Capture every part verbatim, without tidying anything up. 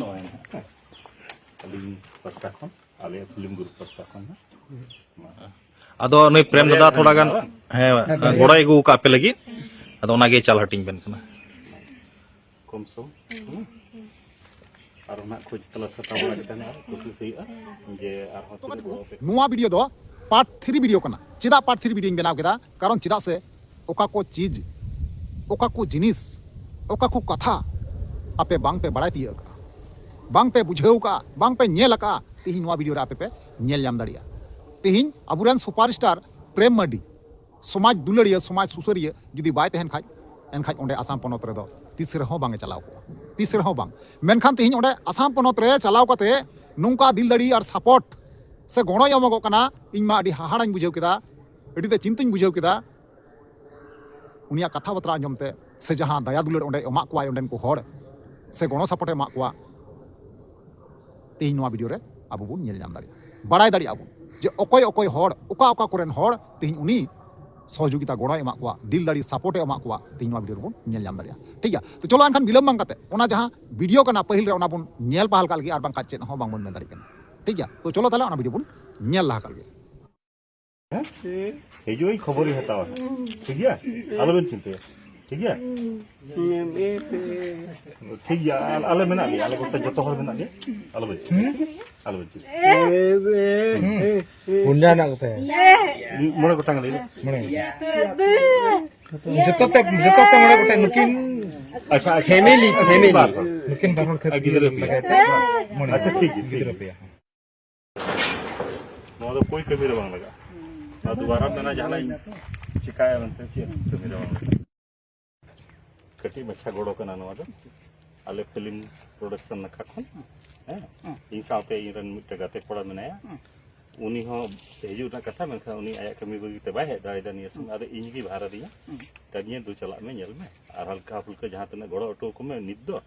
ᱱᱚᱜᱼᱚᱭ ᱱᱟᱦᱟᱜ ᱟᱹᱞᱤᱧ ᱯᱟᱥᱴᱟ ᱠᱷᱚᱱ, ᱟᱞᱮᱭᱟᱜ ᱯᱷᱤᱞᱢ ᱜᱨᱩᱯ ᱯᱟᱥᱴᱟ ᱠᱷᱚᱱ ᱱᱟᱦᱟᱜ᱾ ᱟᱫᱚ ᱱᱩᱭ ᱯᱨᱮᱢ ᱫᱟᱫᱟ ᱛᱷᱚᱲᱟ ᱜᱟᱱ, ᱦᱮᱸ, ᱜᱚᱲᱚᱭ ᱟᱹᱜᱩ ᱟᱠᱟᱫ ᱯᱮ ᱞᱟᱹᱜᱤᱫ, ᱟᱫᱚ ᱚᱱᱟᱜᱮ ᱪᱟᱞ ᱦᱟᱹᱴᱤᱧ ᱵᱮᱱ ᱠᱟᱱᱟ᱾ ᱠᱚᱢ ᱥᱚᱢ᱾ ᱦᱩᱸ᱾ ᱟᱨ ᱚᱱᱟ ᱠᱷᱚᱡᱽ ᱛᱚᱞᱟᱥ ᱦᱟᱛᱟᱣ ᱵᱟᱲᱟ ᱠᱟᱛᱮ ᱱᱟᱦᱟᱜ ᱠᱳᱥᱤᱥ ᱦᱩᱭᱩᱜᱼᱟ ᱡᱮ ᱟᱨᱦᱚᱸ ᱛᱤᱱᱟᱹᱜ ᱵᱚᱲᱚ ᱯᱮ᱾ ᱱᱚᱣᱟ ᱵᱷᱤᱰᱤᱭᱳ ᱫᱚ ᱯᱟᱨᱴ ᱛᱷᱨᱤ ᱵᱷᱤᱰᱤᱭᱳ ᱠᱟᱱᱟ᱾ ᱪᱮᱫᱟᱜ ᱯᱟᱨᱴ ᱛᱷᱨᱤ ᱵᱷᱤᱰᱤᱭᱳᱧ ᱵᱮᱱᱟᱣ ᱠᱮᱫᱟ? ᱠᱟᱨᱚᱱ ᱪᱮᱫᱟᱜ ᱥᱮ ᱚᱠᱟ ᱠᱚ ᱪᱤᱡᱽ, ᱚᱠᱟ ᱠᱚ ᱡᱤᱱᱤᱥ, ᱚᱠᱟ ᱠᱚ ᱠᱟᱛᱷᱟ ᱟᱯᱮ ᱵᱟᱝ ᱯᱮ ᱵᱟᱲᱟᱭ ᱛᱤᱭᱳᱜ ᱟᱠᱟᱫᱼᱟ, ᱵᱟᱝ ᱯᱮ ᱵᱩᱡᱷᱟᱹᱣ ᱟᱠᱟᱫᱼᱟ, ᱵᱟᱝ ᱯᱮ ᱧᱮᱞ ᱟᱠᱟᱫᱼᱟ, ᱛᱤᱦᱤᱧ ᱱᱚᱣᱟ ᱵᱷᱤᱰᱤᱭᱳ ᱨᱮ ᱟᱯᱮ ᱯᱮ ᱧᱮᱞ ᱧᱟᱢ ᱫᱟᱲᱮᱭᱟᱜᱼᱟ᱾ ᱛᱤᱦᱤᱧ ᱟᱵᱚᱨᱮᱱ ᱥᱩᱯᱟᱨ ᱥᱴᱟᱨ ᱯᱨᱮᱢ ᱢᱟᱨᱰᱤ ᱥᱚᱢᱟᱡᱽ ᱫᱩᱞᱟᱹᱲᱤᱭᱟᱹ, ᱥᱚᱢᱟᱡᱽ ᱥᱩᱥᱟᱹᱨᱤᱭᱟᱹ ᱡᱩᱫᱤ ᱵᱟᱭ ᱛᱟᱦᱮᱱ ᱠᱷᱟᱡ, ᱮᱱᱠᱷᱟᱡ ᱚᱸᱰᱮ ᱟᱥᱟᱢ ᱯᱚᱱᱚᱛ ᱨᱮᱫᱚ ᱛᱤᱥ ᱨᱮᱦᱚᱸ ᱵᱟᱝ ᱮ ᱪᱟᱞᱟᱣ ᱠᱚᱜᱼᱟ, ᱛᱤᱥ ᱨᱮᱦᱚᱸ ᱵᱟᱝ᱾ ᱢᱮᱱᱠᱷᱟᱱ ᱛᱮᱦᱮᱧ ᱚᱸᱰᱮ ᱟᱥᱟᱢ ᱯᱚᱱᱚᱛ ᱨᱮ ᱪᱟᱞᱟᱣ ᱠᱟᱛᱮ ᱱᱚᱝᱠᱟ ᱫᱤᱞ ᱫᱟᱲᱮ ᱟᱨ ᱥᱟᱯᱳᱨᱴ ᱥᱮ ᱜᱚᱲᱚᱭ ᱮᱢᱚᱜᱚᱜ ᱠᱟᱱᱟ, ᱤᱧ ᱢᱟ ᱟᱹᱰᱤ ᱦᱟᱦᱟᱲᱟᱧ ᱵᱩᱡᱷᱟᱹᱣ ᱠᱮᱫᱟ, ᱟᱹᱰᱤ ᱛᱮ ᱪᱤᱱᱛᱟᱹᱧ ᱵᱩᱡᱷᱟᱹᱣ ᱠᱮᱫᱟ᱾ ᱩᱱᱤᱭᱟᱜ ᱠᱟᱛᱷᱟ ᱵᱟᱛᱨᱟ ᱟᱸᱡᱚᱢ ᱛᱮ ᱥᱮ ᱡᱟᱦᱟᱸ ᱫᱟᱭᱟ ᱫᱩᱞᱟᱹᱲ ᱚᱸᱰᱮ ᱮᱢᱟᱜ ᱠᱚᱣᱟᱭ ᱚᱸᱰᱮᱱ ᱠᱚ ᱦᱚᱲ ᱥᱮ ᱜᱚᱲᱚ ᱥᱟᱯᱳᱨᱴ ᱮ ᱮᱢᱟᱜ ᱠᱚᱣᱟ, ᱛᱮᱦᱮᱧ ᱱᱚᱣᱟ ᱵᱷᱤᱰᱤᱭᱳ ᱨᱮ ᱟᱵᱚ ᱵᱚᱱ ᱧᱮᱞ ᱧᱟᱢ ᱫᱟᱲᱮᱭᱟᱜᱼᱟ, ᱵᱟᱲᱟᱭ ᱫᱟᱲᱮᱭᱟᱜᱼᱟ ᱵᱚᱱ ᱡᱮ ᱚᱠᱚᱭ ᱚᱠᱚᱭ ᱦᱚᱲ, ᱚᱠᱟ ᱚᱠᱟ ᱠᱚᱨᱮᱱ ᱦᱚᱲ ᱛᱮᱦᱮᱧ ᱩᱱᱤ ᱥᱚᱦᱚᱡᱳᱜᱤᱛᱟ ᱜᱚᱲᱚᱭ ᱮᱢᱟᱜ ᱠᱚᱣᱟ, ᱫᱤᱞ ᱫᱟᱲᱮ ᱥᱟᱯᱳᱨᱴ ᱮ ᱮᱢᱟᱜ ᱠᱚᱣᱟ, ᱛᱮᱦᱮᱧ ᱱᱚᱣᱟ ᱵᱷᱤᱰᱤᱭᱳ ᱨᱮᱵᱚᱱ ᱧᱮᱞ ᱧᱟᱢ ᱫᱟᱲᱮᱭᱟᱜᱼᱟ᱾ ᱴᱷᱤᱠ ᱜᱮᱭᱟ, ᱛᱚ ᱪᱚᱞᱚ ᱮᱱᱠᱷᱟᱱ ᱵᱤᱞᱚᱢ ᱵᱟᱝ ᱠᱟᱛᱮ ᱚᱱᱟ ᱡᱟᱦᱟᱸ ᱵᱷᱤᱰᱤᱭᱳ ᱠᱟᱱᱟ ᱯᱟᱹᱦᱤᱞ ᱨᱮ, ᱚᱱᱟ ᱵᱚᱱ ᱧᱮᱞ ᱯᱟᱦᱟᱞ ᱠᱟᱜ ᱞᱮᱜᱮ, ᱟᱨ ᱵᱟᱝᱠᱷᱟᱱ ᱪᱮᱫ ᱦᱚᱸ ᱵᱟᱝᱵᱚᱱ ᱢᱮᱱ ᱫᱟᱲᱮᱭᱟᱜ ᱠᱟᱱᱟ᱾ ᱴᱷᱤᱠ ᱜᱮᱭᱟ, ᱛᱚ ᱪᱚᱞᱚ ᱛᱟᱦᱚᱞᱮ ᱚᱱᱟ ᱵᱷᱤᱰᱤᱭᱳ ᱵᱚᱱ ᱧᱮᱞ ᱞᱟᱦᱟ ᱠᱟᱜ ᱞᱮᱜᱮ᱾ ᱦᱮᱸ? ᱦᱤᱡᱩᱜ ᱟᱹᱧ, ᱠᱷᱚᱵᱚᱨᱤᱧ ᱦᱟᱛᱟᱣᱟ᱾ ᱴᱷᱤᱠ ᱜᱮᱭᱟ? ᱟᱞᱚᱵᱮᱱ ᱪᱤᱱᱛᱟᱹᱭᱟ᱾ ᱴᱷᱤᱠ ᱜᱮᱭᱟ? ᱴᱷᱤᱠ ᱜᱮᱭᱟ, ᱟᱞ-, ᱟᱞᱮ ᱢᱮᱱᱟᱜ ᱞᱮᱭᱟ, ᱟᱞᱮ ᱜᱚᱴᱟ ᱡᱚᱛᱚ ᱦᱚᱲ ᱢᱮᱱᱟᱜ ᱞᱮᱭᱟ᱾ ᱟᱞᱚᱵᱮᱱ ᱪᱤᱱᱛᱟᱹᱭᱟ᱾ ᱟᱞᱚᱵᱮᱱ ᱪᱤᱱᱛᱟᱹᱭᱟ᱾ ᱯᱩᱱᱭᱟ ᱦᱮᱱᱟᱜ ᱠᱚᱛᱮ᱾ ᱢᱚᱬᱮ ᱜᱚᱴᱟᱝ ᱞᱟᱹᱭ ᱢᱮ᱾ ᱢᱚᱬᱮ᱾ ᱡᱚᱛᱚ ᱛᱮ, ᱡᱚᱛᱚ ᱛᱮ ᱢᱚᱬᱮ ᱜᱚᱴᱟᱝ᱾ ᱱᱩᱠᱤᱱ ᱟᱪᱪᱷᱟ, ᱟᱪᱪᱷᱟ᱾ Family, family. ᱵᱟᱨ ᱦᱚᱲ᱾ ᱱᱩᱠᱤᱱ ᱵᱟᱨ ᱦᱚᱲ ᱠᱷᱟᱹᱛᱤᱨ ᱜᱤᱫᱽᱨᱟᱹ ᱯᱮᱭᱟ᱾ ᱞᱟᱹᱜᱤᱫ ᱛᱮ ᱢᱚᱬᱮ᱾ ᱟᱪᱪᱷᱟ, ᱴᱷᱤᱠ ᱜᱮᱭᱟ, ᱴᱷᱤᱠ ᱜᱤᱫᱽᱨᱟᱹ ᱜᱮᱭᱟ᱾ ᱯᱮᱭᱟ᱾ ᱱᱚᱣᱟ ᱫᱚ ᱠᱳᱭ ᱠᱟᱹᱢᱤ ᱨᱮ ᱵᱟᱝ ᱞᱟᱜᱟᱜᱼᱟ᱾ ᱟᱨ ᱫᱩᱵᱟᱨᱟ ᱢᱮᱱᱟ ᱡᱟᱦᱟᱱᱟᱜ ᱤᱧ ᱪᱤᱠᱟᱭᱟ ᱢᱮᱱᱛᱮ, ᱪᱮᱫ ᱠᱟᱹᱢᱤ ᱨᱮ ᱵᱟᱝ ᱞᱟᱜᱟᱜᱼᱟ᱾ ᱠᱟᱹᱴᱤᱡ ᱢᱟᱪᱷᱟ ᱜᱚᱲᱚ ᱠᱟᱱᱟ ᱱᱚᱣᱟ ᱫᱚ᱾ ᱟᱞᱮ ᱯᱷᱤᱞᱢ ᱯᱨᱚᱰᱟᱠᱥᱚᱱ ᱱᱟᱠᱷᱟ ᱠᱷᱚᱱ, ᱦᱮᱸ, ᱤᱧ ᱥᱟᱶᱛᱮ ᱤᱧ ᱨᱮᱱ ᱢᱤᱫᱴᱮᱱ ᱜᱟᱛᱮ ᱠᱚᱲᱟ ᱢᱮᱱᱟᱭᱟ᱾ ᱩᱱᱤ ᱦᱚᱸ ᱦᱤᱡᱩᱜ ᱨᱮᱱᱟᱜ ᱠᱟᱛᱷᱟ, ᱢᱮᱱᱠᱷᱟᱱ ᱩᱱᱤ ᱟᱭᱟᱜ ᱠᱟᱹᱢᱤ ᱵᱟᱹᱜᱤ ᱛᱮ ᱵᱟᱭ ᱦᱮᱡ ᱫᱟᱲᱮᱭᱟᱫᱟ ᱱᱤᱭᱟᱹ ᱥᱚᱢᱚᱭ᱾ ᱟᱫᱚ ᱤᱧ ᱜᱮ ᱵᱷᱟᱨ ᱟᱹᱫᱤᱧᱟ᱾ ᱠᱟᱹᱢᱤᱭᱟᱹ ᱫᱩ ᱪᱟᱞᱟᱜ ᱢᱮ, ᱧᱮᱞ ᱢᱮ, ᱟᱨ ᱦᱟᱞᱠᱟ ᱯᱷᱩᱞᱠᱟᱹ ᱡᱟᱦᱟᱸ ᱛᱤᱱᱟᱹᱜ ᱜᱚᱲᱚ ᱦᱚᱴᱚ ᱟᱠᱚ ᱢᱮ ᱱᱤᱛ ᱫᱚ᱾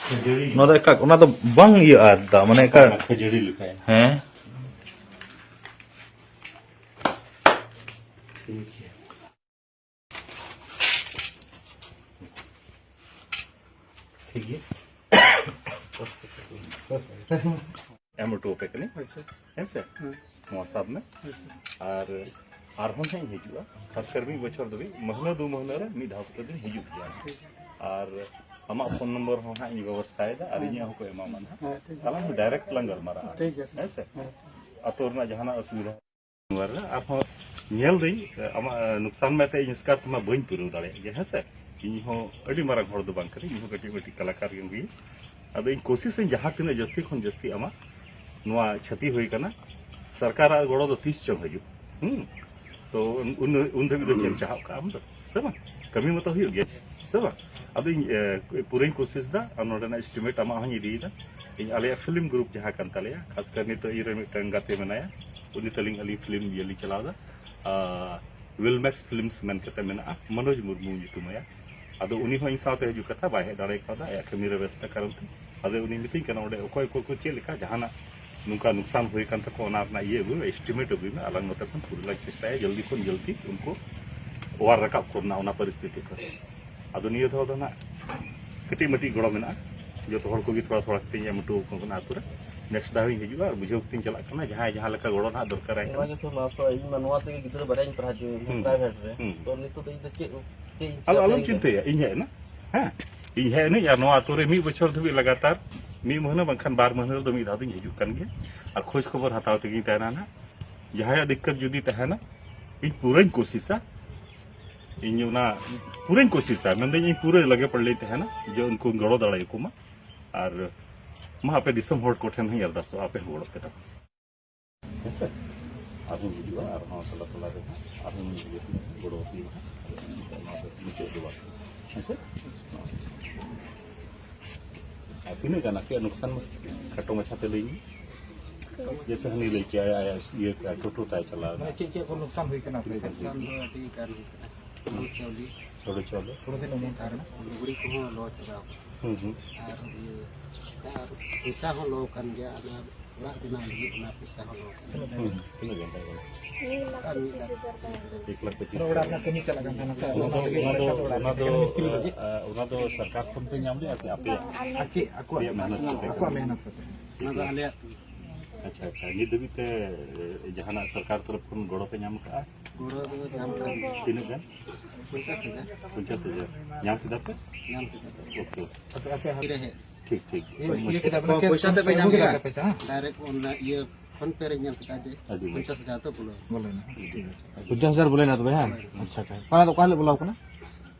ᱠᱷᱟᱹᱡᱟᱹᱲᱤ᱾ ᱱᱚᱣᱟ ᱫᱚ ᱮᱠᱟᱞ, ᱚᱱᱟ ᱫᱚ ᱵᱟᱝ ᱤᱭᱟᱹᱜᱼᱟ ᱫᱟᱜ, ᱢᱟᱱᱮ ᱮᱠᱟᱞ᱾ ᱠᱷᱟᱹᱡᱟᱹᱲᱤ ᱞᱮᱠᱟ᱾ ᱦᱮᱸ᱾ ᱴᱷᱤᱠ ᱜᱮᱭᱟ᱾ ᱴᱷᱤᱠ ᱜᱮᱭᱟ᱾ ᱮᱢ ᱦᱚᱴᱚ ᱟᱯᱮ ᱠᱟᱹᱱᱟᱹᱧ᱾ ᱟᱪᱪᱷᱟ᱾ ᱦᱮᱸ ᱥᱮ? ᱦᱮᱸ᱾ ᱱᱚᱣᱟ ᱥᱟᱵ ᱢᱮ᱾ ᱟᱪᱪᱷᱟ᱾ ᱟᱨ ᱟᱨᱦᱚᱸ ᱱᱟᱦᱟᱜ ᱤᱧ ᱦᱤᱡᱩᱜᱼᱟ, ᱠᱷᱟᱥ ᱠᱟᱨ ᱢᱤᱫ ᱵᱚᱪᱷᱚᱨ ᱫᱷᱟᱹᱵᱤᱡ, ᱢᱟᱹᱦᱱᱟᱹ ᱫᱩ ᱢᱟᱹᱦᱱᱟᱹ ᱨᱮ ᱢᱤᱫ ᱫᱷᱟᱣ ᱠᱟᱛᱮ ᱫᱚᱧ ᱦᱤᱡᱩᱜ ᱜᱮᱭᱟ᱾ ᱴᱷᱤᱠ ᱜᱮᱭᱟ᱾ ᱟᱨ ᱟᱢᱟᱜ ᱯᱷᱳᱱ ᱱᱚᱢᱵᱚᱨ ᱦᱚᱸ ᱦᱟᱸᱜ ᱤᱧ ᱵᱮᱵᱚᱥᱛᱷᱟᱭᱮᱫᱟ ᱟᱨ ᱦᱮᱸ᱾ ᱤᱧᱟᱹᱜ ᱦᱚᱸᱠᱚ ᱮᱢᱟᱢᱟ ᱱᱟᱦᱟᱜ᱾ ᱦᱮᱸ, ᱴᱷᱤᱠ ᱜᱮᱭᱟ᱾ ᱛᱟᱦᱚᱞᱮ ᱟᱢ direct ᱞᱟᱝ ᱜᱟᱞᱢᱟᱨᱟᱜᱼᱟ᱾ ᱴᱷᱤᱠ ᱜᱮᱭᱟ᱾ ᱦᱮᱸ ᱥᱮ? ᱦᱮᱸ᱾ ᱟᱛᱳ ᱨᱮᱱᱟᱜ ᱡᱟᱦᱟᱱᱟᱜ ᱚᱥᱩᱵᱤᱫᱷᱟ ᱱᱚᱣᱟ ᱨᱮ ᱟᱨᱦᱚᱸ ᱧᱮᱞ ᱫᱟᱹᱧ, ᱟᱢᱟᱜ ᱱᱩᱠᱥᱟᱱ ᱢᱟ ᱮᱱᱛᱮ ᱤᱧ ᱮᱥᱠᱟᱨ ᱛᱮᱢᱟ ᱵᱟᱹᱧ ᱯᱩᱨᱟᱹᱣ ᱫᱟᱲᱮᱭᱟᱜ ᱜᱮᱭᱟ, ᱦᱮᱸ ᱥᱮ? ᱤᱧ ᱦᱚᱸ ᱟᱹᱰᱤ ᱢᱟᱨᱟᱝ ᱦᱚᱲ ᱫᱚ ᱵᱟᱝ ᱠᱟᱹᱱᱟᱹᱧ, ᱤᱧ ᱦᱚᱸ ᱠᱟᱹᱴᱤᱡ ᱢᱟᱹᱴᱤᱡ ᱠᱟᱞᱟᱠᱟᱨ ᱜᱮ ᱠᱟᱹᱱᱟᱹᱧ᱾ ᱟᱫᱚ ᱤᱧ ᱠᱳᱥᱤᱥ ᱟᱹᱧ ᱡᱟᱦᱟᱸ ᱛᱤᱱᱟᱹᱜ ᱡᱟᱹᱥᱛᱤ ᱠᱷᱚᱱ ᱡᱟᱹᱥᱛᱤ ᱟᱢᱟᱜ ᱱᱚᱣᱟ ᱪᱷᱟᱹᱛᱤ ᱦᱩᱭ ᱠᱟᱱᱟ, ᱥᱚᱨᱠᱟᱨᱟᱜ ᱜᱚᱲᱚ ᱫᱚ ᱛᱤᱥ ᱪᱚᱝ ᱦᱤᱡᱩᱜ᱾ ᱦᱩᱸ? ᱛᱚ ᱩᱱ, ᱩᱱ, ᱩᱱ ᱫᱷᱟᱹᱵᱤᱡ ᱫᱚ ᱪᱮᱫ ᱮᱢ ᱪᱟᱦᱟᱜ ᱠᱟᱜᱼᱟ ᱟᱢ ᱫᱚ? ᱥᱮ ᱵᱟᱝ? ᱠᱟᱹᱢᱤ ᱢᱟᱛᱚ ᱦᱩᱭᱩᱜ ᱜᱮᱭᱟ, ᱥᱮ ᱵᱟᱝ? ᱟᱫᱚ ᱤᱧ, ᱮ, ᱯᱩᱨᱟᱹᱧ ᱠᱳᱥᱤᱥ ᱫᱟ, ᱟᱨ ᱱᱚᱰᱮᱱᱟᱜ estimate ᱟᱢᱟᱜ ᱦᱚᱸᱧ ᱤᱫᱤᱭᱮᱫᱟ᱾ ᱤᱧ ᱟᱞᱮᱭᱟᱜ film group ᱡᱟᱦᱟᱸ ᱠᱟᱱ ᱛᱟᱞᱮᱭᱟ, ᱠᱷᱟᱥ ᱠᱟᱨ ᱱᱤᱛᱚᱜ ᱤᱧ ᱨᱮ ᱢᱤᱫᱴᱟᱝ ᱜᱟᱛᱮ ᱢᱮᱱᱟᱭᱟ, ᱩᱱᱤ ᱛᱟᱹᱞᱤᱧ ᱟᱹᱞᱤᱧ film ᱤᱭᱟᱹ ᱞᱤᱧ ᱪᱟᱞᱟᱣ ᱮᱫᱟ, ᱟ, Wilmax Films ᱢᱮᱱ ᱠᱟᱛᱮ ᱢᱮᱱᱟᱜᱼᱟ, ᱢᱚᱱᱳᱡᱽ ᱢᱩᱨᱢᱩ ᱧᱩᱛᱩᱢ ᱟᱭᱟ᱾ ᱟᱫᱚ ᱩᱱᱤ ᱦᱚᱸ ᱤᱧ ᱥᱟᱶᱛᱮ ᱦᱤᱡᱩᱜ ᱠᱟᱛᱷᱟ, ᱵᱟᱭ ᱦᱮᱡ ᱫᱟᱲᱮ ᱠᱟᱣᱫᱟ ᱟᱭᱟᱜ ᱠᱟᱹᱢᱤ ᱨᱮ ᱵᱮᱥᱛᱚ ᱠᱟᱨᱚᱱ ᱛᱮ᱾ ᱟᱫᱚ ᱩᱱᱤ ᱢᱤᱛᱟᱹᱧ ᱠᱟᱱᱟ, ᱚᱸᱰᱮ ᱚᱠᱚᱭ ᱚᱠᱚᱭ ᱠᱚ ᱪᱮᱫ ᱞᱮᱠᱟ ᱡᱟᱦᱟᱱᱟᱜ ᱱᱚᱝᱠᱟ ᱱᱩᱠᱥᱟᱱ ᱦᱩᱭ ᱟᱠᱟᱱ ᱛᱟᱠᱚ, ᱚᱱᱟ ᱨᱮᱱᱟᱜ ᱤᱭᱟᱹ ᱟᱹᱜᱩᱭ ᱢᱮ, estimate ᱟᱹᱜᱩᱭ ᱢᱮ, ᱟᱞᱟᱝ ᱱᱚᱛᱮ ᱠᱷᱚᱱ ᱯᱩᱨᱟᱹ ᱞᱟᱝ ᱪᱮᱥᱴᱟᱭᱟ ᱡᱚᱞᱫᱤ ᱠᱷᱚᱱ ᱡᱚᱞᱫᱤ ᱩᱱᱠᱩ ᱚᱣᱟᱨ ᱨᱟᱠᱟᱵ ᱠᱚ ᱨᱮᱱᱟᱜ ᱚᱱᱟ ᱯᱚᱨᱤᱥᱛᱷᱤᱛᱤ ᱠᱷᱚᱱ᱾ ᱟᱫᱚ ᱱᱤᱭᱟᱹ ᱫᱷᱟᱣ ᱫᱚ ᱱᱟᱜ ᱠᱟᱹᱴᱤᱡ ᱢᱟᱹᱴᱤᱡ ᱜᱚᱲᱚ ᱢᱮᱱᱟᱜᱼᱟ, ᱡᱚᱛᱚ ᱦᱚᱲ ᱠᱚᱜᱮ ᱛᱷᱚᱲᱟ ᱛᱷᱚᱲᱟ ᱠᱟᱛᱮᱧ ᱮᱢ ᱦᱚᱴᱚ ᱟᱠᱚ ᱠᱟᱱᱟ ᱟᱹᱛᱩ ᱨᱮ᱾ Next ᱫᱷᱟᱣ ᱤᱧ ᱦᱤᱡᱩᱜᱼᱟ ᱟᱨ ᱵᱩᱡᱷᱟᱹᱣ ᱠᱟᱛᱮᱧ ᱪᱟᱞᱟᱜ ᱠᱟᱱᱟ, ᱡᱟᱦᱟᱸᱭ ᱡᱟᱦᱟᱸ ᱞᱮᱠᱟ ᱜᱚᱲᱚ ᱱᱟᱜ ᱫᱚᱨᱠᱟᱨᱟᱭ ᱱᱚᱣᱟ ᱠᱟᱱᱟ᱾ ᱜᱮᱛᱚ ᱢᱟᱥᱚ, ᱤᱧ ᱢᱟ ᱱᱚᱣᱟ ᱛᱮᱜᱮ ᱜᱤᱫᱽᱨᱟᱹ ᱵᱟᱨᱭᱟᱧ ᱯᱟᱲᱦᱟᱣ ᱦᱚᱪᱚᱭᱮᱫ ᱠᱚᱣᱟ ᱦᱩᱸ᱾ Private ᱨᱮ᱾ ᱦᱩᱸ᱾ ᱛᱚ ᱱᱤᱛᱚᱜ ᱫᱚ ᱤᱧ ᱫᱚ ᱪᱮᱫ, ᱪᱮᱫ ᱤᱧ ᱟᱞᱚ, ᱪᱤᱠᱟᱹ ᱟᱞᱚᱢ ᱫᱟᱲᱮᱭᱟᱜᱼᱟ? ᱪᱤᱱᱛᱟᱹᱭᱟ, ᱤᱧ ᱦᱮᱡ ᱮᱱᱟ᱾ ᱦᱮᱸ, ᱤᱧ ᱦᱮᱡ ᱮᱱᱟᱹᱧ ᱟᱨ ᱱᱚᱣᱟ ᱟᱹᱛᱩ ᱨᱮ ᱢᱤᱫ ᱵᱚᱪᱷᱚᱨ ᱫᱷᱟᱹᱵᱤᱡ ᱞᱟᱜᱟᱛᱟᱨ ᱢᱤᱫ ᱢᱟᱹᱦᱱᱟᱹ ᱵᱟᱝᱠᱷᱟᱱ ᱵᱟᱨ ᱢᱟᱹᱦᱱᱟᱹ ᱨᱮᱫᱚ ᱢᱤᱫ ᱫᱷᱟᱣ ᱫᱚᱧ ᱦᱤᱡᱩᱜ ᱠᱟᱱ ᱜᱮᱭᱟ᱾ ᱟᱨ ᱠᱷᱳᱡᱽ ᱠᱷᱚᱵᱚᱨ ᱦᱟᱛᱟᱣ ᱛᱮᱜᱮᱧ ᱛᱟᱦᱮᱱᱟ ᱱᱟᱦᱟᱜ᱾ ᱡᱟᱦᱟᱸᱭᱟᱜ ᱫᱤᱠᱠᱟᱛ ᱡᱩᱫᱤ ᱛᱟᱦᱮᱱᱟ, ᱤᱧ ᱯᱩᱨᱟᱹᱧ ᱠᱳᱥᱤᱥᱟ, ᱤᱧ ᱚᱱᱟ ᱯᱩᱨᱟᱹᱧ ᱠᱳᱥᱤᱥᱟ, ᱢᱮᱱᱫᱟᱹᱧ ᱤᱧ ᱯᱩᱨᱟᱹ ᱞᱟᱜᱮ ᱯᱟᱲᱞᱮᱧ ᱛᱟᱦᱮᱱᱟ ᱡᱮ ᱩᱱᱠᱩᱧ ᱜᱚᱲᱚ ᱫᱟᱲᱮᱭᱟᱠᱚ ᱢᱟ᱾ ᱟᱨ ᱢᱟ ᱟᱯᱮ ᱫᱤᱥᱚᱢ ᱦᱚᱲ ᱠᱚᱴᱷᱮᱱ ᱦᱚᱸᱧ ᱟᱨᱫᱟᱥᱚᱜᱼᱟ, ᱟᱯᱮ ᱦᱚᱸ ᱜᱚᱲᱚ ᱯᱮ ᱛᱟᱵᱚᱱ᱾ ᱦᱮᱸ ᱥᱮ? ᱟᱨᱦᱚᱸ ᱦᱤᱡᱩᱜᱼᱟ, ᱟᱨᱦᱚᱸ ᱛᱟᱞᱟ ᱛᱟᱞᱟ ᱨᱮ ᱦᱟᱸᱜ ᱟᱨᱦᱚᱸ ᱤᱭᱟᱹ ᱜᱚᱲᱚ ᱟᱯᱮᱭᱟ ᱦᱟᱸᱜ᱾ ᱱᱚᱣᱟ ᱫᱚ ᱢᱩᱪᱟᱹᱫ ᱫᱚ ᱵᱟᱝ᱾ ᱦᱮᱸ ᱥᱮ? ᱟᱨ ᱛᱤᱱᱟᱹᱜ ᱜᱟᱱ ᱟᱯᱮᱭᱟᱜ ᱱᱩᱠᱥᱟᱱ ᱢᱟᱥᱮ ᱠᱷᱟᱴᱚ ᱢᱟᱪᱷᱟ ᱛᱮ ᱞᱟᱹᱭ ᱢᱮ᱾ ᱡᱮᱭᱥᱮ ᱦᱟᱹᱱᱤ ᱞᱟᱹᱭ ᱠᱮᱜᱼᱟᱭ, ᱟᱭᱟᱜ ᱤᱭᱟᱹ ᱠᱮᱜᱼᱟ, ᱴᱳᱴᱳ ᱛᱟᱭ ᱪᱟᱞᱟᱣ ᱮᱱᱟ᱾ ᱢᱟᱱᱮ ᱪᱮᱫ ᱪᱮᱫ ᱠᱚ ᱱᱩᱠᱥᱟᱱ ᱦᱩᱭ ᱠᱟᱱᱟ ᱟᱯᱮ? ᱱᱩᱠᱥᱟᱱ ᱫᱚ ᱟᱹᱰᱤ ᱜᱟᱱ ᱦᱩᱭ ᱠᱟᱱᱟ᱾ ᱦᱩᱲᱩ ᱪᱟᱣᱞᱮ, ᱦᱩᱲᱩ ᱪᱟᱣᱞᱮ᱾ ᱦᱩᱲᱩ ᱫᱤᱱ ᱚᱢᱚᱱ ᱛᱟᱦᱮᱸ ᱠᱟᱱᱟ᱾ ᱞᱩᱜᱽᱲᱤ ᱠᱚᱦᱚᱸ ᱞᱚ ᱪᱟᱵᱟ ᱟᱠᱟᱱᱟ᱾ ᱦᱩᱸ, ᱦᱩᱸ᱾ ᱟᱨ ᱤᱭᱟᱹ, ᱟᱨ ᱯᱚᱭᱥᱟ ᱦᱚᱸ ᱞᱚ ᱠᱟᱱ ᱜᱮᱭᱟ᱾ ᱟᱫᱚ ᱚᱲᱟᱜ ᱵᱮᱱᱟᱣ ᱞᱟᱹᱜᱤᱫ ᱚᱱᱟ ᱯᱚᱭᱥᱟ ᱦᱚᱸ ᱞᱟᱜᱟᱜ ᱠᱟᱱᱟ᱾ ᱦᱩᱸ, ᱛᱤᱱᱟᱹᱜ ᱜᱟᱱ ᱛᱟᱦᱮᱸ ᱠᱟᱱᱟ? ᱢᱤᱫ ᱞᱟᱠᱷ ᱯᱚᱸᱪᱤᱥ ᱦᱟᱡᱟᱨ ᱛᱟᱦᱮᱸ ᱠᱟᱱᱟ᱾ ᱮᱠ ᱞᱟᱠᱷ ᱯᱚᱸᱪᱤᱥ ᱦᱟᱡᱟᱨ᱾ ᱚᱱᱟ ᱫᱚ, ᱚᱱᱟ ᱫᱚ, ᱮᱠᱮᱱ ᱢᱤᱥᱛᱨᱤ ᱞᱟᱹᱜᱤᱫ? ᱟᱸ, ᱚᱱᱟ ᱫᱚ ᱥᱚᱨᱠᱟᱨ ᱠᱷᱚᱱ ᱯᱮ ᱧᱟᱢ ᱞᱮᱜᱼᱟ ᱥᱮ ᱟᱯᱮᱭᱟᱜ? ᱵᱟᱝ, ᱟᱞᱮ ᱟᱠᱚ, ᱟᱠᱚᱣᱟᱜ ᱢᱮᱦᱱᱚᱛ ᱠᱚᱛᱮ᱾ ᱟᱠᱚᱣᱟᱜ ᱢᱮᱦᱱᱚᱛ ᱠᱚᱛᱮ᱾ ᱚᱱᱟ ᱫᱚ ᱟᱞᱮᱭᱟᱜ᱾ ᱟᱪᱪᱷᱟ, ᱟᱪᱪᱷᱟ᱾ ᱱᱤᱛ ᱫᱷᱟᱹᱵᱤᱡ ᱛᱮ, ᱮ, ᱡᱟᱦᱟᱱᱟᱜ ᱥᱚᱨᱠᱟᱨ ᱛᱚᱨᱚᱯ ᱠᱷᱚᱱ ᱜᱚᱲᱚ ᱯᱮ ᱧᱟᱢ ᱠᱟᱜᱼᱟ? ᱜᱚᱲᱚ ᱫᱚ ᱧᱟᱢ ᱠᱟᱜᱼᱟ᱾ ᱛᱤᱱᱟᱹᱜ ᱜᱟᱱ? ᱯᱚᱧᱪᱟᱥ ᱦᱟᱡᱟᱨ᱾ ᱯᱚᱧᱪᱟᱥ ᱦᱟᱡᱟᱨ᱾ ᱧᱟᱢ ᱠᱮᱫᱟ ᱯᱮ? ᱧᱟᱢ ᱠᱮᱫᱟ ᱯᱮ᱾ ᱳᱠᱮ᱾ ᱟᱯᱮ, ᱟᱯᱮ ᱦᱟᱸᱜ ᱨᱮ ᱦᱮᱡ᱾ ᱴᱷᱤᱠ, ᱴᱷᱤᱠ᱾ ᱤᱭᱟᱹ, ᱤᱭᱟᱹ ᱠᱮᱫᱟ ᱯᱮ, ᱯᱚᱭᱥᱟ ᱛᱮᱯᱮ ᱧᱟᱢ ᱠᱮᱫᱟ? ᱯᱚᱭᱥᱟ, ᱦᱮᱸ? ᱰᱟᱭᱨᱮᱠᱴ ᱚᱱᱞᱟᱭᱤᱱ, ᱤᱭᱟᱹ, ᱯᱷᱳᱱ ᱯᱮ ᱨᱮ ᱧᱮᱞ ᱠᱮᱫᱟ ᱡᱮ ᱟᱹᱰᱤ ᱢᱚᱡᱽ᱾ ᱯᱚᱧᱪᱟᱥ ᱦᱟᱡᱟᱨ ᱛᱚ ᱵᱚᱞᱚ᱾ ᱵᱚᱞᱚᱭᱮᱱᱟ᱾ ᱴᱷᱤᱠ ᱟᱪᱷᱮ᱾ ᱯᱚᱧᱪᱟᱥ ᱦᱟᱡᱟᱨ ᱵᱚᱞᱚᱭᱮᱱᱟ ᱛᱚᱵᱮ, ᱦᱮᱸ? ᱦᱳᱭ᱾ ᱟᱪᱪᱷᱟ, ᱟᱪᱪᱷᱟ᱾ ᱚᱱᱟ ᱫᱚ ᱚᱠᱟ ᱦᱤᱞᱳᱜ ᱵᱚᱞᱚ ᱟᱠᱟᱱᱟ?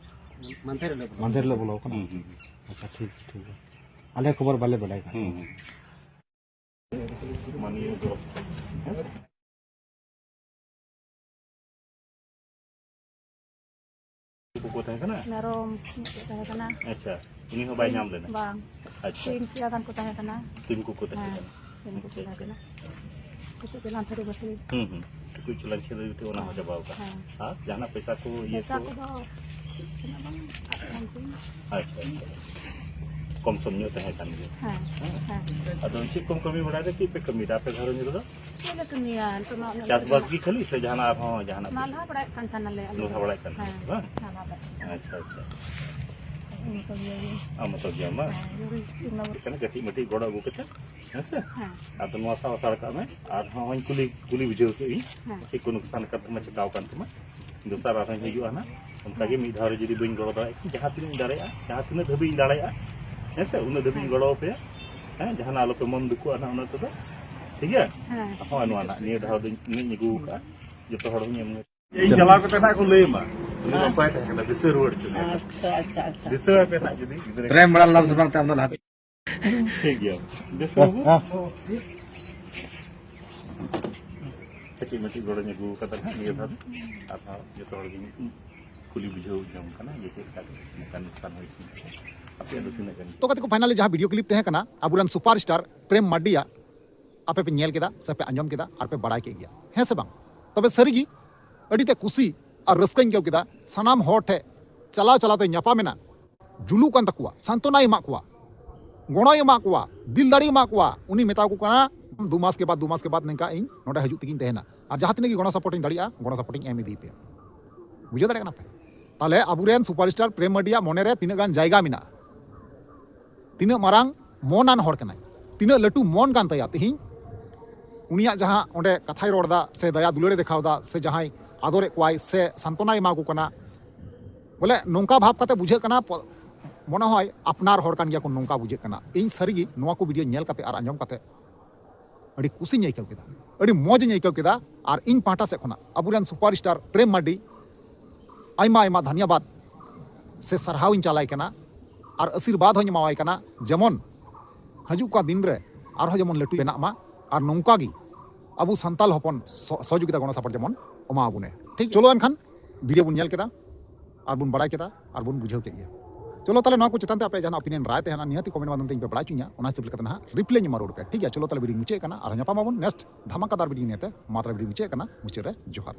ᱢᱟᱱᱫᱷᱮᱨ ᱦᱤᱞᱳᱜ ᱵᱚᱞᱚ᱾ ᱢᱟᱱᱫᱷᱮᱨ ᱦᱤᱞᱳᱜ ᱵᱚᱞᱚ ᱟᱠᱟᱱᱟ? ᱦᱩᱸ, ᱦᱩᱸ, ᱦᱩᱸ᱾ ᱟᱪᱪᱷᱟ, ᱴᱷᱤᱠ, ᱴᱷᱤᱠ ᱜᱮᱭᱟ᱾ ᱟᱞᱮ ᱠᱷᱚᱵᱚᱨ ᱵᱟᱞᱮ ᱵᱟᱰᱟᱭ ᱠᱟᱱ ᱦᱩᱸ, ᱛᱟᱦᱮᱸᱱᱟ᱾ ᱦᱩᱸ᱾ ᱢᱟᱱᱤᱭ ᱫᱚ, ᱦᱮᱸ ᱥᱮ? ᱠᱚᱠᱚ ᱛᱟᱦᱮᱸ ᱠᱟᱱᱟ? ᱢᱮᱨᱚᱢ ᱢᱤᱫᱴᱮᱡ ᱛᱟᱦᱮᱸ ᱠᱟᱱᱟ᱾ ᱟᱪᱪᱷᱟ, ᱩᱱᱤ ᱦᱚᱸ ᱵᱟᱭ ᱧᱟᱢ ᱞᱮᱱᱟ? ᱵᱟᱝ᱾ ᱟᱪᱪᱷᱟ᱾ ᱥᱤᱢ ᱯᱮᱭᱟ ᱜᱟᱱ ᱠᱚ ᱛᱟᱦᱮᱸ ᱠᱟᱱᱟ᱾ ᱥᱤᱢ ᱠᱚᱠᱚ ᱛᱟᱦᱮᱸ ᱦᱮᱸ, ᱠᱟᱱᱟ? ᱥᱤᱢ ᱠᱚᱠᱚ ᱟᱪᱪᱷᱟ, ᱛᱟᱦᱮᱸ ᱟᱪᱪᱷᱟ᱾ ᱠᱟᱱᱟ᱾ ᱴᱩᱠᱩᱡ ᱪᱮᱞᱟᱝ ᱛᱷᱟᱹᱨᱤ ᱵᱟᱹᱴᱤ᱾ ᱦᱩᱸ, ᱦᱩᱸ᱾ ᱴᱩᱠᱩᱡ ᱪᱮᱞᱟᱝ ᱛᱷᱟᱹᱨᱤ ᱵᱟᱹᱴᱤ ᱚᱱᱟ ᱦᱚᱸ ᱦᱮᱸ, ᱪᱟᱵᱟᱣ ᱠᱟᱱᱟ᱾ ᱦᱮᱸ᱾ ᱟᱨ ᱡᱟᱦᱟᱱᱟᱜ ᱯᱚᱭᱥᱟ ᱠᱚ, ᱤᱭᱟᱹ ᱯᱚᱭᱥᱟ ᱠᱚ? ᱠᱚᱫᱚ ᱛᱤᱱᱟᱹᱜ ᱵᱟᱝ ᱟᱫ ᱠᱟᱱ ᱛᱤᱧ᱾ ᱟᱪᱪᱷᱟ, ᱟᱪᱪᱷᱟ᱾ ᱠᱚᱢ ᱥᱚᱢ ᱧᱚᱜ ᱛᱟᱦᱮᱸ ᱠᱟᱱ ᱜᱮᱭᱟ᱾ ᱦᱮᱸ, ᱦᱮᱸ᱾ ᱟᱫᱚ ᱪᱮᱫ ᱠᱚᱢ ᱠᱟᱹᱢᱤ ᱵᱟᱲᱟᱭ ᱫᱟ? ᱪᱮᱫ ᱯᱮ ᱠᱟᱹᱢᱤᱭ ᱫᱟ ᱟᱯᱮ ᱜᱷᱟᱨᱚᱸᱡᱽ ᱨᱮᱫᱚ? ᱪᱮᱫ ᱞᱮ ᱠᱟᱹᱢᱤᱭᱟ? ᱱᱤᱛᱚᱜ ᱢᱟ ᱩᱱᱟᱹᱜ ᱪᱟᱥᱵᱟᱥ ᱜᱮ ᱠᱷᱟᱹᱞᱤ ᱥᱮ ᱡᱟᱦᱟᱱᱟᱜ ᱟᱨᱦᱚᱸ ᱡᱟᱦᱟᱱᱟᱜ ᱯᱮ? ᱱᱟᱞᱦᱟ ᱵᱟᱲᱟᱭᱮᱫ ᱠᱟᱱ ᱛᱟᱦᱮᱱᱟᱞᱮ ᱟᱞᱮ ᱱᱟᱞᱦᱟ ᱫᱚ᱾ ᱵᱟᱲᱟᱭᱮᱫ ᱠᱟᱱ ᱦᱮᱸ, ᱛᱟᱦᱮᱱᱟ, ᱵᱟᱝ? ᱱᱟᱞᱦᱟ ᱵᱟᱲᱟᱭᱮᱫ ᱠᱟᱱ᱾ ᱟᱪᱪᱷᱟ, ᱟᱪᱪᱷᱟ᱾ ᱤᱱᱟᱹ ᱠᱚ ᱜᱮ᱾ ᱟᱢ ᱢᱚᱛᱚ ᱜᱮᱭᱟᱢ, ᱵᱟᱝ? ᱦᱮᱸ, ᱜᱩᱨᱤᱡ ᱤᱱᱟᱹ ᱠᱟᱹᱴᱤᱡ ᱢᱟᱹᱴᱤᱡ ᱜᱚᱲᱚ ᱟᱹᱜᱩ ᱠᱟᱛᱮ, ᱦᱮᱸ ᱥᱮ? ᱦᱮᱸ᱾ ᱟᱫᱚ ᱱᱚᱣᱟ ᱥᱟᱶ ᱦᱟᱛᱟᱲ ᱠᱟᱜ ᱢᱮ, ᱟᱨ ᱦᱚᱸᱜᱼᱚᱭ ᱠᱩᱞᱤ, ᱠᱩᱞᱤ ᱵᱩᱡᱷᱟᱹᱣ ᱠᱮᱫ ᱤᱧ, ᱦᱮᱸ᱾ ᱪᱮᱫ ᱠᱚ ᱱᱩᱠᱥᱟᱱ ᱠᱟᱱ ᱛᱟᱢᱟ, ᱪᱤᱠᱟᱣ ᱠᱟᱱ ᱛᱟᱢᱟ᱾ ᱫᱚᱥᱟᱨ ᱟᱨᱦᱚᱸᱧ ᱦᱤᱡᱩᱜᱼᱟ ᱱᱟᱜ, ᱚᱱᱠᱟ ᱜᱮ ᱢᱤᱫ ᱫᱷᱟᱣ ᱨᱮ ᱡᱩᱫᱤ ᱵᱟᱹᱧ ᱜᱚᱲᱚ ᱫᱟᱲᱮᱭᱟᱜ ᱠᱷᱟᱱ, ᱡᱟᱦᱟᱸ ᱛᱤᱱᱟᱹᱜ ᱤᱧ ᱫᱟᱲᱮᱭᱟᱜᱼᱟ, ᱡᱟᱦᱟᱸ ᱛᱤᱱᱟᱹᱜ ᱫᱷᱟᱹᱵᱤᱡ ᱤᱧ ᱫᱟᱲᱮᱭᱟᱜᱼᱟ, ᱦᱮᱸ ᱥᱮ, ᱩᱱᱟᱹᱜ ᱫᱷᱟᱹᱵᱤᱡ ᱤᱧ ᱦᱮᱸ᱾ ᱜᱚᱲᱚ ᱟᱯᱮᱭᱟ᱾ ᱦᱮᱸ, ᱡᱟᱦᱟᱱᱟᱜ ᱟᱞᱚ ᱯᱮ ᱢᱚᱱ ᱫᱩᱠᱩᱜᱼᱟ ᱱᱟᱜ ᱩᱱᱟᱹᱜ ᱛᱮᱫᱚ, ᱴᱷᱤᱠ ᱜᱮᱭᱟ? ᱦᱮᱸ᱾ ᱦᱳᱭ, ᱱᱚᱣᱟ ᱱᱟᱜ ᱱᱤᱭᱟᱹ ᱫᱷᱟᱣ ᱫᱚᱧ, ᱤᱧᱤᱧ ᱟᱹᱜᱩ ᱟᱠᱟᱫᱼᱟ, ᱡᱚᱛᱚ ᱦᱚᱲ ᱦᱚᱸᱧ ᱮᱢ᱾ ᱤᱧ ᱪᱟᱞᱟᱣ ᱠᱟᱛᱮ ᱱᱟᱜ ᱠᱚ ᱞᱟᱹᱭ ᱟᱢᱟ, ᱩᱱᱤ ᱫᱚ ᱦᱮᱸ᱾ ᱚᱠᱚᱭ ᱛᱟᱦᱮᱸ ᱠᱟᱱᱟ, ᱫᱤᱥᱟᱹ ᱨᱩᱣᱟᱹᱲ ᱦᱚᱪᱚ ᱢᱮᱭᱟ᱾ ᱟᱪᱪᱷᱟ, ᱟᱪᱪᱷᱟ, ᱟᱪᱪᱷᱟ᱾ ᱫᱤᱥᱟᱹ ᱟᱯᱮ ᱱᱟᱜ ᱡᱩᱫᱤ ᱜᱤᱫᱽᱨᱟᱹ ᱯᱨᱮᱢ ᱵᱟᱲᱟ ᱞᱟᱵᱷ ᱥᱟᱢᱟᱝ ᱛᱮ ᱟᱢ ᱫᱚ ᱞᱟᱦᱟ ᱴᱷᱤᱠ ᱜᱮᱭᱟ᱾ ᱵᱮᱥ ᱦᱮᱸ, ᱵᱟᱹᱵᱩ? ᱦᱮᱸ᱾ ᱠᱟᱹᱴᱤᱡ ᱢᱟᱹᱴᱤᱡ ᱜᱚᱲᱚᱧ ᱟᱹᱜᱩ ᱠᱟᱫᱟ ᱱᱟᱦᱟᱜ ᱱᱤᱭᱟᱹ ᱫᱷᱟᱣ ᱫᱚ᱾ ᱟᱨᱦᱚᱸ ᱡᱚᱛᱚ ᱦᱚᱲ ᱜᱮ ᱠᱩᱞᱤ ᱵᱩᱡᱷᱟᱹᱣ ᱡᱚᱝ ᱠᱟᱱᱟ ᱡᱮ ᱪᱮᱫ ᱞᱮᱠᱟ ᱱᱚᱝᱠᱟ ᱱᱩᱠᱥᱟᱱ ᱦᱩᱭ ᱠᱟᱱᱟ᱾ ᱟᱯᱮᱭᱟᱜ ᱫᱚ ᱛᱤᱱᱟᱹᱜ ᱜᱟᱱ? ᱛᱚ ᱜᱟᱛᱮ ᱠᱚ, finally ᱡᱟᱦᱟᱸ video clip ᱛᱟᱦᱮᱸ ᱠᱟᱱᱟ ᱟᱵᱚᱨᱮᱱ superstar ᱯᱨᱮᱢ ᱢᱟᱨᱰᱤᱭᱟᱜ, ᱟᱯᱮ ᱯᱮ ᱧᱮᱞ ᱠᱮᱫᱟ ᱥᱮ ᱯᱮ ᱟᱸᱡᱚᱢ ᱠᱮᱫᱟ ᱟᱨ ᱯᱮ ᱵᱟᱲᱟᱭ ᱠᱮᱫ ᱜᱮᱭᱟ, ᱦᱮᱸ ᱥᱮ ᱵᱟᱝ? ᱛᱚᱵᱮ ᱥᱟᱹᱨᱤᱜᱮ ᱟᱹᱰᱤ ᱛᱮ ᱠᱩᱥᱤ ᱟᱨ ᱨᱟᱹᱥᱠᱟᱹᱧ ᱟᱹᱭᱠᱟᱹᱣ ᱠᱮᱫᱟ᱾ ᱥᱟᱱᱟᱢ ᱦᱚᱲ ᱴᱷᱮᱱ ᱪᱟᱞᱟᱣ ᱪᱟᱞᱟᱣ ᱛᱮ ᱧᱟᱯᱟᱢᱮᱱᱟ, ᱡᱩᱞᱩᱜ ᱠᱟᱱ ᱛᱟᱠᱚᱣᱟ, ᱥᱟᱱᱛᱚᱱᱟᱭ ᱮᱢᱟᱜ ᱠᱚᱣᱟ, ᱜᱚᱲᱚᱭ ᱮᱢᱟᱜ ᱠᱚᱣᱟ, ᱫᱤᱞ ᱫᱟᱲᱮᱭ ᱮᱢᱟᱜ ᱠᱚᱣᱟ᱾ ᱩᱱᱤ ᱢᱮᱛᱟ ᱠᱚ ᱠᱟᱱᱟ, ᱫᱩ ᱢᱟᱥ ᱠᱮ ᱵᱟᱫ ᱫᱩ ᱢᱟᱥ ᱠᱮ ᱵᱟᱫ ᱱᱤᱝᱠᱟ ᱤᱧ ᱱᱚᱰᱮ ᱦᱤᱡᱩᱜ ᱛᱮᱜᱤᱧ ᱛᱟᱦᱮᱱᱟ᱾ ᱟᱨ ᱡᱟᱦᱟᱸ ᱛᱤᱱᱟᱹᱜ ᱜᱮ ᱜᱚᱲᱚ ᱥᱟᱯᱚᱨᱴ ᱤᱧ ᱫᱟᱲᱮᱭᱟᱜᱼᱟ, ᱜᱚᱲᱚ ᱥᱟᱯᱚᱨᱴ ᱤᱧ ᱮᱢ ᱤᱫᱤ ᱯᱮᱭᱟ᱾ ᱵᱩᱡᱷᱟᱹᱣ ᱫᱟᱲᱮᱭᱟᱜ ᱠᱟᱱᱟ ᱯᱮ? ᱛᱟᱦᱞᱮ ᱟᱵᱚᱨᱮᱱ ᱥᱩᱯᱟᱨ ᱥᱴᱟᱨ ᱯᱨᱮᱢ ᱢᱟᱨᱰᱤᱭᱟᱜ ᱢᱚᱱᱮᱨᱮ ᱛᱤᱱᱟᱹᱜ ᱜᱟᱱ ᱡᱟᱭᱜᱟ ᱢᱮᱱᱟᱜᱼᱟ, ᱛᱤᱱᱟᱹᱜ ᱢᱟᱨᱟᱝ ᱢᱚᱱᱟᱱ ᱦᱚᱲ ᱠᱟᱱᱟᱭ, ᱛᱤᱱᱟᱹᱜ ᱞᱟᱹᱴᱩ ᱢᱚᱱ ᱠᱟᱱ ᱛᱟᱭᱟ ᱛᱤᱦᱤᱧ ᱩᱱᱤᱭᱟᱜ ᱡᱟᱦᱟᱸ ᱚᱸᱰᱮ ᱠᱟᱛᱷᱟᱭ ᱨᱚᱲ ᱮᱫᱟ ᱥᱮ ᱫᱟᱭᱟ ᱫᱩᱞᱟᱹᱲᱮ ᱫᱮᱠᱷᱟᱣ ᱮᱫᱟ ᱥᱮ ᱡᱟᱦᱟᱸᱭ ᱟᱫᱚᱨᱮᱫ ᱠᱚᱣᱟᱭ ᱥᱮ ᱥᱟᱱᱛᱚᱱᱟᱭ ᱮᱢᱟ ᱠᱚ ᱠᱟᱱᱟ᱾ ᱵᱚᱞᱮ ᱱᱚᱝᱠᱟ ᱵᱷᱟᱵᱽ ᱠᱟᱛᱮ ᱵᱩᱡᱷᱟᱹᱜ ᱠᱟᱱᱟ, ᱯᱚ-, ᱢᱚᱱᱮ ᱦᱚᱭ ᱟᱯᱱᱟᱨ ᱦᱚᱲ ᱠᱟᱱ ᱜᱮᱭᱟ ᱠᱚ, ᱱᱚᱝᱠᱟ ᱵᱩᱡᱷᱟᱹᱜ ᱠᱟᱱᱟ᱾ ᱤᱧ ᱥᱟᱹᱨᱤᱜᱮ ᱱᱚᱣᱟ ᱠᱚ ᱵᱷᱤᱰᱤᱭᱳ ᱧᱮᱞ ᱠᱟᱛᱮ ᱟᱨ ᱟᱸᱡᱚᱢ ᱠᱟᱛᱮ ᱟᱹᱰᱤ ᱠᱩᱥᱤᱧ ᱟᱹᱭᱠᱟᱹᱣ ᱠᱮᱫᱟ, ᱟᱹᱰᱤ ᱢᱚᱡᱽ ᱤᱧ ᱟᱹᱭᱠᱟᱹᱣ ᱠᱮᱫᱟ᱾ ᱟᱨ ᱤᱧ ᱯᱟᱦᱴᱟ ᱥᱮᱫ ᱠᱷᱚᱱᱟᱜ ᱟᱵᱚᱨᱮᱱ ᱥᱩᱯᱟᱨ ᱥᱴᱟᱨ ᱯᱨᱮᱢ ᱢᱟᱨᱰᱤ ᱟᱭᱢᱟ ᱟᱭᱢᱟ ᱫᱷᱟᱱᱭᱟᱵᱟᱫ ᱥᱮ ᱥᱟᱨᱦᱟᱣ ᱤᱧ ᱪᱟᱞᱟᱭ ᱠᱟᱱᱟ᱾ ᱟᱨ ᱟᱥᱤᱨᱵᱟᱫᱽ ᱦᱚᱸᱧ ᱮᱢᱟᱣᱟᱭ ᱠᱟᱱᱟ, ᱡᱮᱢᱚᱱ ᱦᱤᱡᱩᱜ ᱠᱟᱱ ᱫᱤᱱ ᱨᱮ ᱟᱨᱦᱚᱸ ᱡᱮᱢᱚᱱ ᱞᱟᱹᱴᱩ ᱵᱮᱱᱟᱜ ᱢᱟ᱾ ᱟᱨ ᱱᱚᱝᱠᱟ ᱜᱮ ᱟᱵᱚ ᱥᱟᱱᱛᱟᱞ ᱦᱚᱯᱚᱱ ᱥᱚ-, ᱥᱚᱦᱚᱡᱳᱜᱤᱛᱟ ᱜᱚᱲᱚ ᱥᱟᱯᱚᱴ ᱡᱮᱢᱚᱱ ᱮᱢᱟ ᱵᱚᱱᱮ᱾ ᱴᱷᱤᱠ, ᱪᱚᱞᱚ ᱮᱱᱠᱷᱟᱱ ᱵᱷᱤᱰᱤᱭᱳ ᱵᱚᱱ ᱧᱮᱞ ᱠᱮᱫᱟ, ᱟᱨ ᱵᱚᱱ ᱵᱟᱲᱟᱭ ᱠᱮᱫᱟ, ᱟᱨ ᱵᱚᱱ ᱵᱩᱡᱷᱟᱹᱣ ᱠᱮᱫ ᱜᱮᱭᱟ᱾ ᱪᱚᱞᱚ ᱛᱟᱦᱞᱮ ᱱᱚᱣᱟ ᱠᱚ ᱪᱮᱛᱟᱱ ᱛᱮ ᱟᱯᱮᱭᱟᱜ ᱡᱟᱦᱟᱱᱟᱜ ᱚᱯᱤᱱᱤᱭᱚᱱ ᱨᱟᱭ ᱛᱟᱦᱮᱱᱟ, ᱱᱤᱦᱟᱹᱛ ᱠᱚᱢᱮᱱᱴ ᱢᱟᱫᱽᱫᱷᱚᱢ ᱛᱮ ᱤᱧ ᱯᱮ ᱵᱟᱲᱟᱭ ᱦᱚᱪᱚᱧᱟ, ᱚᱱᱟ ᱦᱤᱥᱟᱹᱵ ᱞᱮᱠᱟᱛᱮ ᱱᱟᱦᱟᱜ ᱨᱤᱯᱞᱟᱭ ᱤᱧ ᱮᱢᱟ ᱨᱩᱣᱟᱹᱲ ᱯᱮᱭᱟ᱾ ᱴᱷᱤᱠ ᱜᱮᱭᱟ, ᱪᱚᱞᱚ ᱛᱟᱦᱞᱮ ᱵᱷᱤᱰᱤᱭᱳ ᱢᱩᱪᱟᱹᱫ ᱠᱟᱱᱟ, ᱟᱨᱦᱚᱸ ᱧᱟᱯᱟᱢ ᱟᱵᱚᱱ ᱱᱮᱠᱥᱴ ᱫᱷᱟᱢᱟᱠᱟᱫᱟᱨ ᱵᱷᱤᱰᱤᱭᱳ ᱱᱤᱭᱮᱛᱮ᱾ ᱢᱟ ᱛᱟᱦᱞᱮ ᱵᱷᱤᱰᱤᱭᱳ ᱢᱩᱪᱟᱹᱫ ᱠᱟᱱᱟ, ᱢᱩᱪᱟᱹᱫ ᱨᱮ ᱡᱚᱦᱟᱨ᱾